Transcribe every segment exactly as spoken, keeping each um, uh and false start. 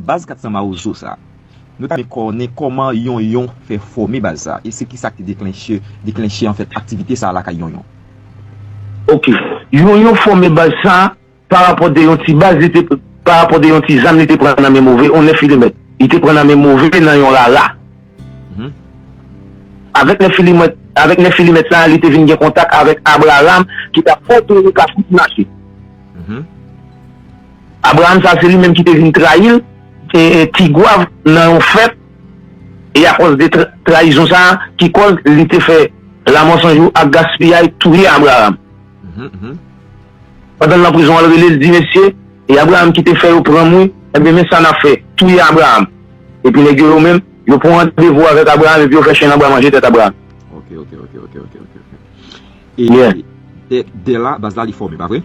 Baz kat san Mawozo sa, nou ta renmen konnen kòman Yonyon fè fòme baz sa, e se kisa ki deklanche, deklanche anfèt aktivite sa lakay Yonyon. Ok. Yonyon fòme baz sa pa rapò de yon ti baz li te pa rapò de yon ti zam li te pran nan men move, yon nèf milimèt. Li te pran nan men move nan yon rara. Avèk nèf milimèt, avèk nèf milimèt sa, li te vin gen kontak avèk Abraham ki t ap montre li ka fout mache. Abraham sa se li menm ki te vin trayi l, e, e, Ti Gwav nan yon fèt, e akòz de tra, trayizon sa ki kòz li te fè Lanmò San Jou ak Gaspiyay touye Abraham. Pandan l nan prizon an, l rele l di, mesye, e Abraham ki te fè yo pran m wi, enben men sa n ap fè, touye Abraham. Epi nèg yo yo menm, yo pran randevou avèk Abraham epi yo fè chen nan bwa manje tèt Abraham. Ok, ok, ok, ok, ok, ok. E Yeah. de, de la, baz la li fòme, pa vre?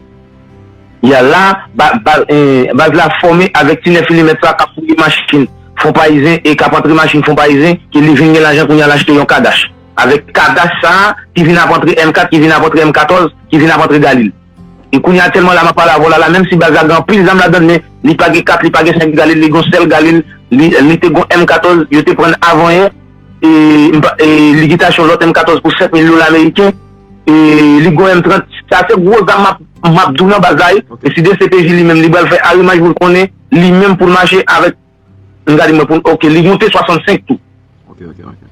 Ya la, ba, ba, eh, baz la fòme avèk ti nèf milimèt sa k ap fouye machin Fon Payizen e k ap antre machin Fon Payizen, ke li vin gen lajan kounye a l achte yon Kadash. Avèk Kadash sa a, ki vin ap antre M kat, ki vin ap antre M katòz, ki vin ap antre Galil. E kounye a aktyèlman la m ap pale avè w la, la, menm si baz la gen anpil zam ladan l, men li pa gen kat, li pa gen senk Galil, li gen yon sèl Galil, li, li te gen M katòz, yo te pran l avan yè, e, m pa- e li gen te achte yon lòt M katòz pou sèt mil dola ameriken, e li gen yon M trant, sa se gwo zam m ap, m ap di w nan baz la, wi. Ok. E si D C P J li menm, li pral fè arimaj pou l konnen, li menm pou l mache avèk, m gade mwen pou, ok, li monte swasannsenk tou. Ok, ok, ok.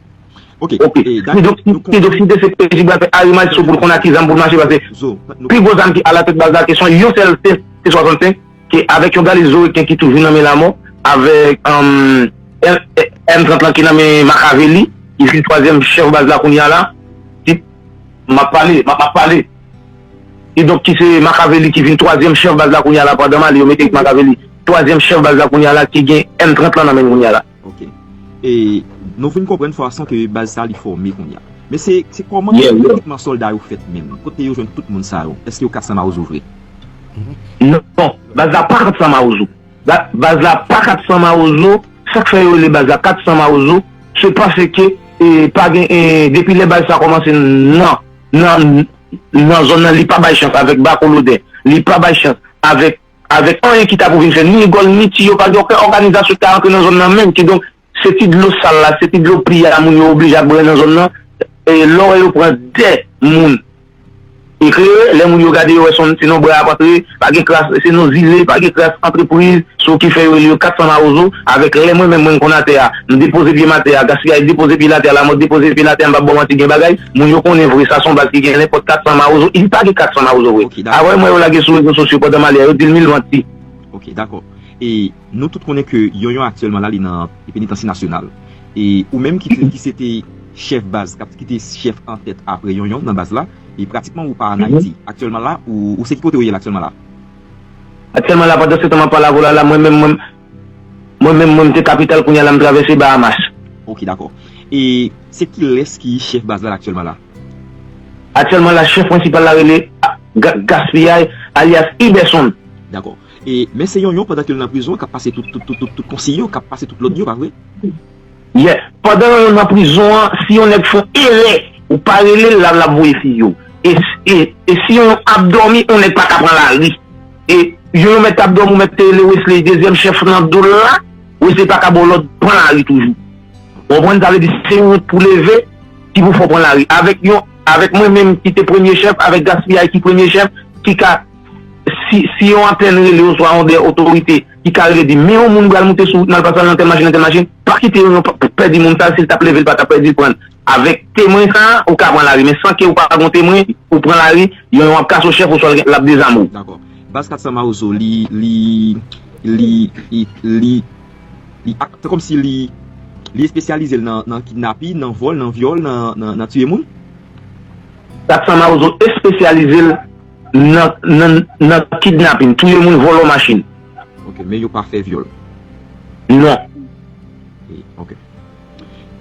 Ok, Ok. e, Kidonk, si- nou kon- kidonk, si D C P J pral fè arimaj sou pou l konn ak ki zam pou l mache, paske Zo, nou pi gwo zam ki alatèt baz la, ke se yon sèl T, T swasannsenk, ke avèk yon Galil Zoreken ki toujou nan men Lanmò, avèk, um, M, M trant lan ki nan men Makaveli, ki vin twazyèm chèf baz la kounye a la, ki, m ap pale, m ap, m ap pale. Kidonk, ki se Makaveli ki vin twazyèm chèf baz la kounye a la, pandan m ale, yo mete Makaveli twazyèm chèf baz la kounye a la, ki gen M trant lan nan men l kounye a la. Ok. E nou vin konprann fason ke baz sa li fòme kounye a. Men se, se kòman Yeah, yeah. rekritman sòlda yo fèt menm? Kote yo jwenn tout moun sa yo? Èske yo kat san Mawozo vre? Non, baz la pa kat san Mawozo. Ba- Baz la pa kat san Mawozo. Sa k fè yo rele baz la kat san Mawozo, se paske, e, pa gen, e, depi lè baz sa kòmanse nan, nan, nan zòn nan, li pa bay chans avèk Bako Lodè. Li pa bay chans avèk, avèk anyen ki ta pou vin fè. Ni gòl, ni ti, yo pa gen okenn òganizasyon ki ka rantre nan zòn nan menm. Kidonk, se ti dlo sal la, se ti dlo pli a moun yo oblije ap bwè nan zòn nan. E lè w wè yo pran de moun eklere, lè moun yo gade, yo wè se yon, se nan bra ap antre, pa gen kras, se nan zile, pa gen kras antrepriz, se yo ki fè yo rele yo kat san Mawozo, avèk lè mwen menm mwen konn atè a, m depoze pye m atè a, Gaspiyay depoze pye l atè a, Lamòt depoze pye l atè a, m p ap ba w manti, gen bagay, moun yo konnen vre, sa se yon baz ki gen nenpòt kat san Mawozo, li pa gen kat san Mawozo vre. Ok, dakò. Avè m wè yo lage sou rezo sosyo pandan m ale a, yo di l mil vanti. Ok, dakò. E nou tout konnen ke Yonyon aktyèlman la, li nan penitansye nasyonal. E ou menm ki, te- ki se te chèf baz, k ap- ki te chèf antèt apre Yonyon nan baz la, e pratikman ou pa ann Ayiti. Aktyèlman la, ou, ou se ki kote ou ye la aktyèlman la? Aktyèlman la, pandan se tan m ap pale avè w la, la, mwen menm, mwen, mwen menm, mwen, m te kapital, kounye a la, m travèse Bahamas. Ok, dakò. E se kilès ki chèf baz la aktyèlman la? Aktyèlman la, chèf prensipal la rele Ga- Gaspiyay, alyas Iberson. Dakò. E, men se Yonyon pandan ke l nan prizon an k ap pase tout, tout, tout, tout, tout konsiy yo, k ap pase tout lòd yo, pa vre? Yeah. Pandan Yonyon nan prizon an, si yon nèg fè yon erè, ou pa rele l, l ap, l ap voye fiy yo. E, e, e si Yonyon ap dòmi, yon nèg pa ka pran lari. E Yonyon mèt ap dòmi, ou mèt te rele Wesley, dezyèm chèf nan do l la, Wesley pa ka ba w lòd pran lari toujou. Ou konprann? Sa vle di se yon wout pou leve ki pou fè w pran lari. Avèk yon, avèk mwen menm ki te premye chèf, avèk Gaspiyay ki premye chèf, ki ka, si, si yon antèn rele oswa yon de otorite ki ka rele di, men yon moun pral moute sou wout nan l pase nan tèl machin, nan tèl machin, pa kite yon, yon p- pèdi moun sa, si l t ap leve, l pa t ap pèdi l pran. Avèk temwen sa, ou ka pran lari, men san ke ou pa gen temwen, ou pran lari, yon, yon ap kase w chèf oswa l ap dezame w. Dakò. Baz kat san Mawozo, li, li, li, li, li, li ak- se kòmsi li, li espesyalize l nan, nan kidnapin, nan vòl, nan vyòl, nan, nan, nan tiye moun? Kat san Mawozo espesyalize l nan, nan, nan kidnapin, touye moun, vòlò machin. Ok, men yo pa fè vyòl? Non. E, ok.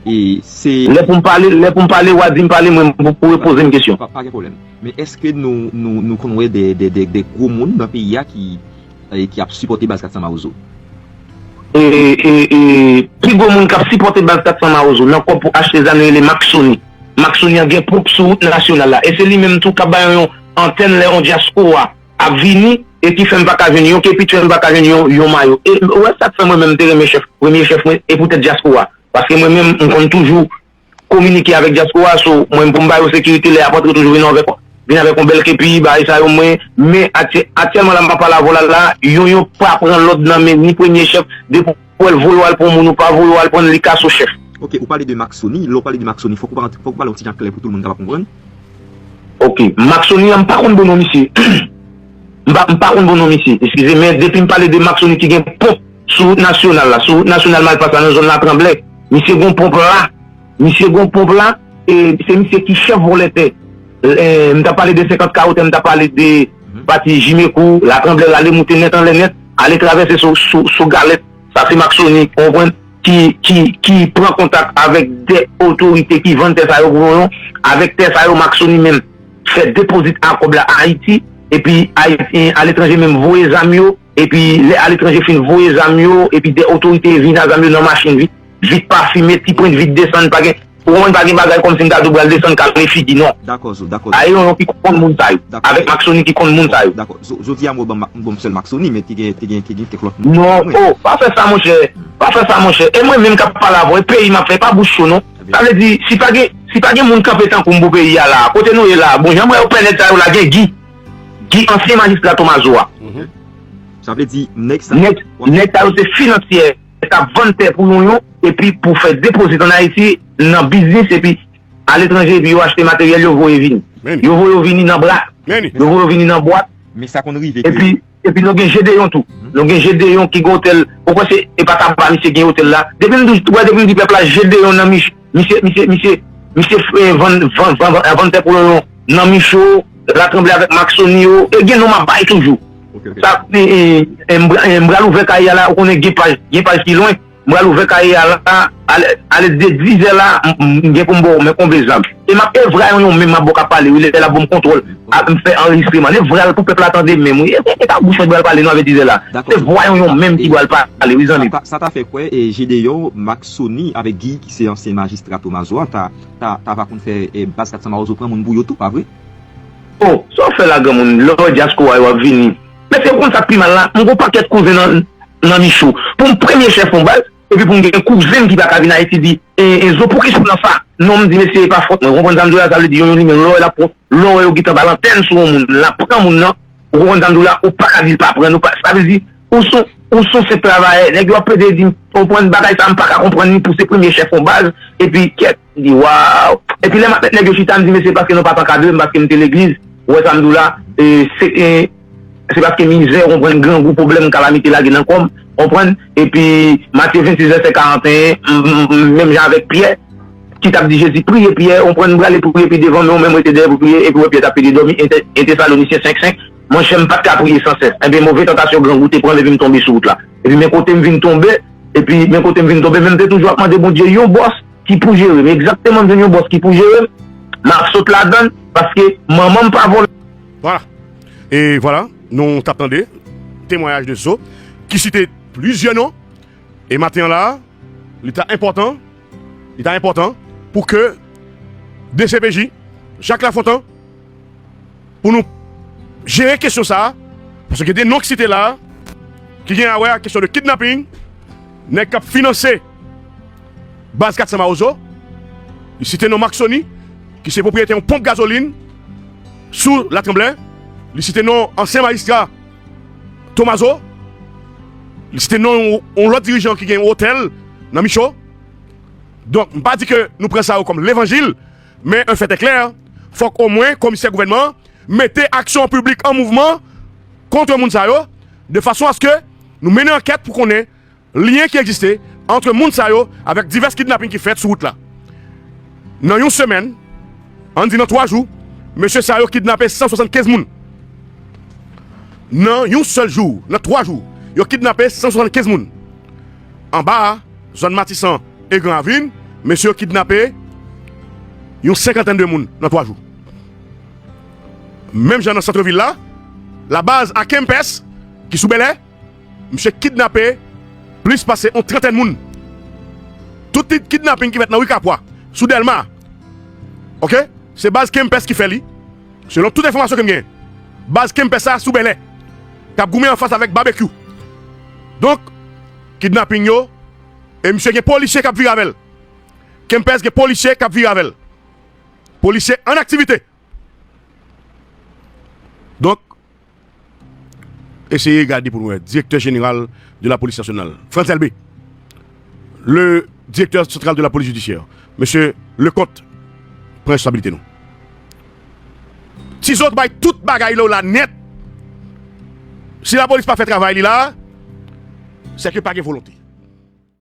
E se Lè pou m pale, lè pou m pale, w a di m pale, mwen, pou, pou repoze m kesyon. Pa, pa gen pwoblèm. Men èske nou, nou, nou konn wè de, de, de, de gwo moun nan peyi a ki, e, ki ap sipòte baz kat san Mawozo? E, e, e, pi gwo moun k ap sipòte baz kat san Mawozo nan kòb pou achte zam li rele Maksoni. Maksoni an gen pwòp sou wout nasyonal la. E se li menm tou k ap bay yon antèn lè yon dyaspora ap vini, e ki fè m pa ka jwenn yon kepi, ki fè m pa ka jwenn yon, yon mayo. E ou wè sa k fè mwen menm m te renmen chèf, premye chèf mwen, e poutèt dyaspora. Paske mwen menm, m konn toujou kominike avèk dyaspora, so, mwen, pou m ba yo sekirite, lè y ap antre, toujou vin avèk, vin avèk yon bèl kepi, bagay sa yo, mwen, men aktyè-, aktyèlman, la, m ap pale avè w la, la, yon, yon pa pran lòd nan men ni premye chèf, depi w wè l voye w al pran moun, ou pa voye w al pran l, li ka sou chèf. Ok, ou pale de Maksoni, lè w pale de Maksoni, fòk ou pa, fòk ou pale yon ti jan klè pou tout moun kapab konprann. Ok, Maksoni an, m pa konn bon non misye. M pa, m pa konn bon non misye, eskize, men depi m pale de Maksoni ki gen ponp sou wout nasyonal la, sou wout nasyonal Malpas la, nan zòn Latranblè, misye gon ponp la, misye gon ponp la, e se misye ki chèf vòlè tè. E, m t ap pale de senkant kawo tè, m t ap pale de pati Jimekou, Latranblè, l ale moute nèt anlè nèt, ale travèse sou, sou, sou Galèt, sa se Maksoni, ou konprann, ki, ki, ki pran kontak avèk de otorite ki vann tè sa yo pou nou, avèk tè sa yo, Maksoni menm fè depozit a kòb la Ayiti, epi Ayisyen aletranje menm voye zam yo, epi lè aletranje fin voye zam yo, epi de otorite vin a zam yo nan machin vit, vit pafime, ti pwent vit desann, pa gen, ou konprann, pa gen bagay kòmsi m ta di w pral desann kale figi, non. Dakò, Zo, dakò, Zo. Aye yon ki konn moun sa yo, dakò, avèk Maksoni ki konn moun sa yo. Dakò, Zo, jodi a mwen ban, ban m sèl Maksoni, men te gen, te gen, te gen kèk lòt moun. Non, oh, pa fè sa, monchè, pa fè sa, monchè. E mwen menm k ap pale avè w, e peyi m ap fè, pa bouch cho, non. Sa vle di, si pa gen, si pa gen moun kanpe tankou m pou peyi a la, kote nou ye la, bon, jan m wè yo pè nèg sa yo la, gen Gi, Gi, ansyen majistra Tomazo a. Mhm. Sa vle di, nèg sa, nèg, nèg sa yo se finansyè, k ap vann tè pou yon yon, epi pou fè depozit ann Ayiti, nan biznis, epi aletranje, epi yo achte materyèl, yo voye vini. Men. Yo voye yo vini nan bra. Men. Yo voye yo vini nan bwat. Men sa konn rive ke epi, epi nou gen Jedeyon tou. Mhm. Nou gen Jedeyon ki gen otèl. Ou kwè se, e pa Taba misye gen otèl la? Depi m di, wè, depi m di pèp la, Jedeyon nan Mich-, misye, misye, misye, misye, eh, vann, vann, vann, vann, vann tè pou yo nan Micho, Latranblè avèk Maksoni yo. E gen non m ap bay toujou. Ok, ok. Sa, eh, eh, eh, m pra-, eh, m pral ouvè kay a la, ou konnen gen paj, gen paj ki lwen. M pral ouvè kay a la, ale, ale de dizè la, m, m, m gen pou m ba w men konbe zam. E m ap, e vwa yon yon menm m ap ba w k ap pale, wi, lè l ap ban m kontwòl, ap, m fè anrejistreman. E vwa l pou pèp la tande menm, wi. E, e, e pa bouch mwen pral pale non avè dizè la. Dakò. Se vwa yon yon menm ki pral pale, wi, zanmi. Sa, sa ta fè kwè, e, Jedeyon, Maksoni avèk Gi, ki se ansyen majistra Tomazo a, ta, ta, ta va konn fè, e, baz kat san Mawozo pran moun pou yo tou, pa vre? Oh, sa w fè la, granmoun, lè w wè dyaspora yo ap vini. Mesye, ou konn sa k pi mal la? M gon pakèt kouzen nan, nan Micho. Pou m premye chèf yon baz, epi pou m gen kouzen m ki pa ka vin Ayiti di, e, e, Zo, poukisa w nan sa? Non, m di, mesye, e pa fòt mwen. Ou konprann sa m di w la? Sa vle di, yon, yon li menm, lè w wè l ap pran, lè w wè yo gentan ba l antèn sou yon moun, l ap pran moun nan, ou konprann sa m di w la? Ou pa ka di l pa pran, ou pa, sa vle di, ou son, ou son senp travayè. Nèg yo ap plede di m, ou konprann bagay sa, m pa ka konprann li pou se premye chèf yon baz, epi kèt, m di, waw. Epi lè m ap met nèg yo chita, m di, mesye, paske nou pa t ankadre m, paske m te legliz, ou wè sa m di w la, e, se, e, se paske mizè, ou konprann, grangou, pwoblèm, kalamite lage nan kò m, konprann? Epi, Matye vennsis, vèsè karanteyen, m, m, m, menm jan avèk Pyè, ki t ap di Jezi, priye Pyè, ou konprann, m prale priye pi devan, men ou menm rete dèyè pou priye, epi w wè Pyè t ap pede dòmi, en Te-, en Tesalonisyen senk senk, monchè, m pa t ka priye san sès. Enben, move tantasyon grangou te pran m, epi m tonbe sou wout la. Epi, men kote m vin tonbe, epi, men kote m vin tonbe, men m te toujou ap mande Bondye yon bòs ki pou jere m. Egzakteman, m jwenn yon bòs ki pou jere m, m ap sot ladan l, paske manman m pa vòlè. Vwala. E vwala, nou t ap tande temwayaj de Zo, ki site plizyè non. E maten an la, li ta enpòtan, li ta enpòtan pou ke D C P J, Jacques Lafontant, pou nou jere kesyon sa a, paske gen de non ki site la a, ki gen a wè ak kesyon de kidnaping, nèg k ap finanse baz kat san Mawozo, li site non Maksoni, ki se pwopriyetè yon ponp gazolin sou Latranblè, li site non ansyen majistra Tomazo, li site non yon, yon lòt dirijan ki gen yon otèl nan Micho. Donk, m pa di ke nou pran sa yo kòm levanjil, men un fait est clair, fòk omwen komisè gouvènman an mete aksyon piblik an mouvman kont moun sa yo, de fason a ce que nou mennen ankèt pou konnen lyen ki egziste ant moun sa yo avèk divès kidnaping ki fèt sou wout la. Nan yon semèn, ann di nan twa jou, mesye sa yo kidnape san swasannkenz moun. Nan yon sèl jou, nan twa jou, yo kidnape san swasannkenz moun. Anba a, zòn Matisan e Gran Ravin, mesye yo kidnape yon senkantèn de moun nan twa jou. Menm jan nan sant vil la, labaz a Kempès, ki sou Bèlè, misye kidnape plis pase yon trantèn moun. Tout ti kidnaping ki fèt nan ri Kapwa, sou Dèlma, oke, se baz Kempès ki fè li, selon tout enfòmasyon ke m genyen. Baz Kempès sa sou Bèlè. k ap goumen anfas avèk Babekyou. Donk, kidnaping yo, e misye gen polisye k ap vire avè l. Kempès gen polisye k ap vire avè l. Polisye an aktivite. Donk, eseye gade pou nou wè. Direktè jeneral de la polis nasyonal, Frantz Elbé. Le direktè santral de la polis jidisyè, mesye Leconte, pran responsabilite nou. Ti zot bay tout bagay la nèt. Si lapolis pa fè travay li la, se ke pa gen volonte.